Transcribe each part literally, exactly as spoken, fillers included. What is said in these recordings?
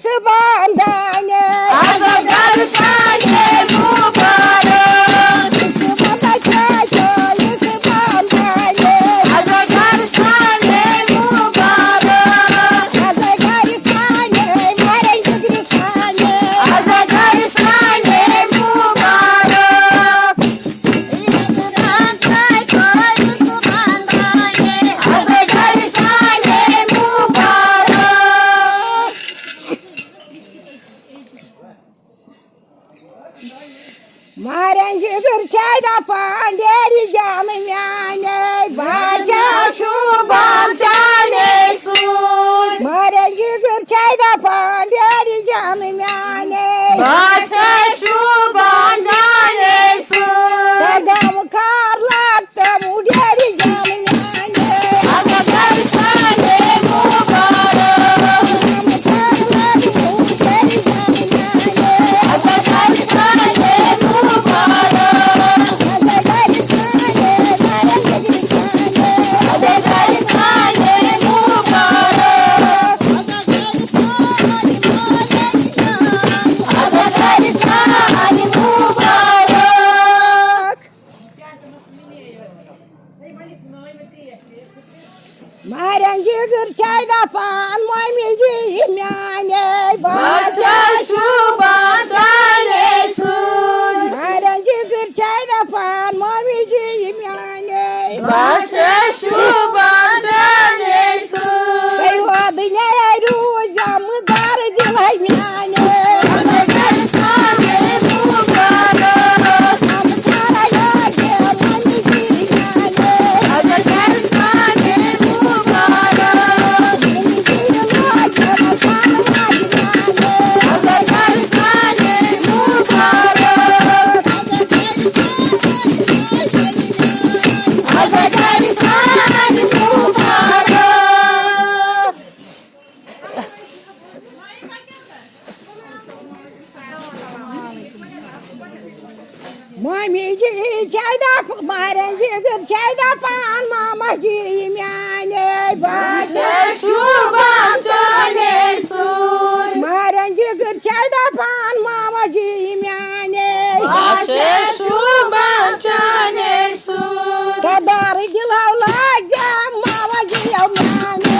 صبحن دانے، آز گھر سانے مبارک۔ صبحن دانے، آز گھر سانے مبارک۔ آز گھر سانے، مارن جگری سانے۔ آز گھر سانے مبارک۔ مارن جگر چھے دپان ڈیڈی جان میانے، بچہ شوبان چانے سود۔ مارن جگر چھے دپان ڈیڈی جان میانے، بچہ شوبان چانے سود۔ پگام کار لاتم ڈیڈی جان میانے۔ مارن جگر چھے دپان ممی جی میانے، بچہ شوبان چانے سود۔ مارن جگر چھے دپان ممی جی میانے، بچہ شوبان چانے سود۔ تیوہ دنیا روزم گھر دلے میانے۔ مامی جی چھے دپ، مارن جگر چھے دپان ماما جی میانے، بچہ شوبان چانے سود۔ مارن جگر چھے دپان ماما جی میانے، بچہ شوبان چانے سود۔ تدار دلو لاجم ماما جی میانے۔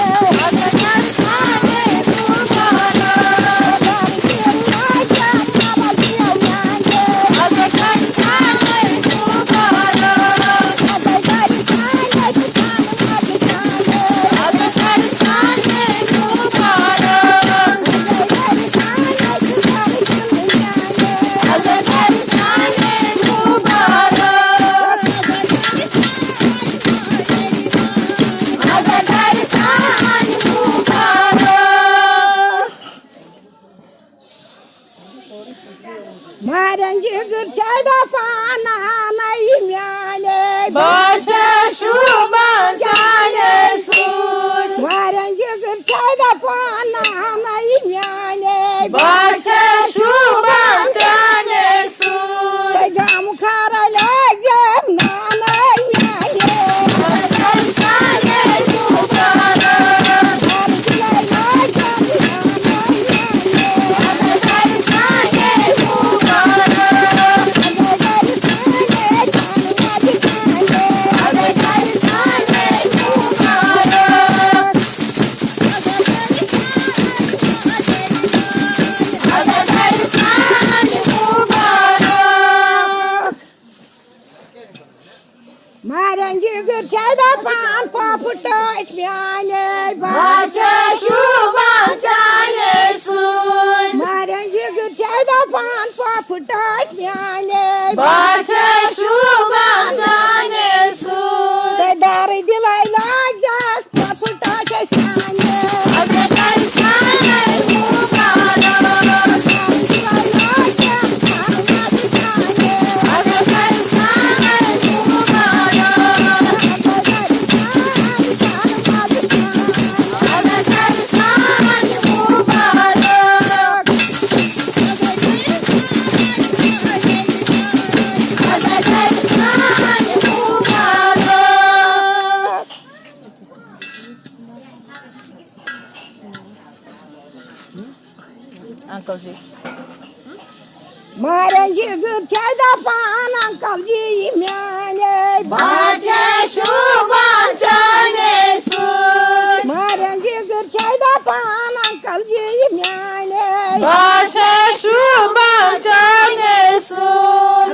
مارن جگر چھے دپان نانے میانے، بچہ شوبان چانے سود۔ مارن جگر چھے دپان نانے میانے، بچہ شوبان چانے سود۔ تگام کھارا لگم نانے میانے۔ مارن جگر چھے دپان پاپہٕ ٹٲٹھۍ میانے، بچہ شوبان چانے سود۔ مارن جگر چھے دپان پاپہٕ ٹٲٹھۍ میانے، بچہ شوبان چانے سود۔ تدار دلے لاجس انکل جی۔ مارن جگر چھے دپان انکل جی میانے۔ بچہ شوبان چانے سُے۔ مارن جگر چھے دپان انکل جی میانے۔ بچہ شوبان چانے سُے۔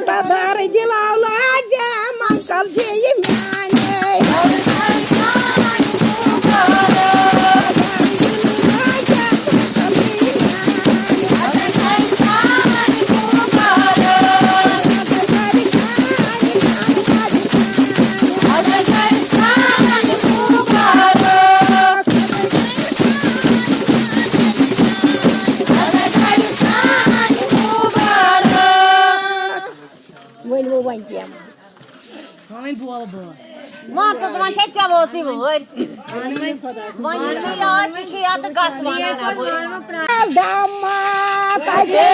خبر دلاو لاجم انکل جی میانے۔ ؤنِو وۄنۍ کینٛہہ۔ وۄنۍ بول بول۔ وۄنۍ سا ژٕ وۄنۍ چھے ژےٚ وٲژٕے وٲرۍ۔ اہن وۄنۍ۔ وۄنۍ یُس یہِ یاد چھُ، چھُ یَتھ گژھ وَنان اَپٲرۍ۔ داماد اَتے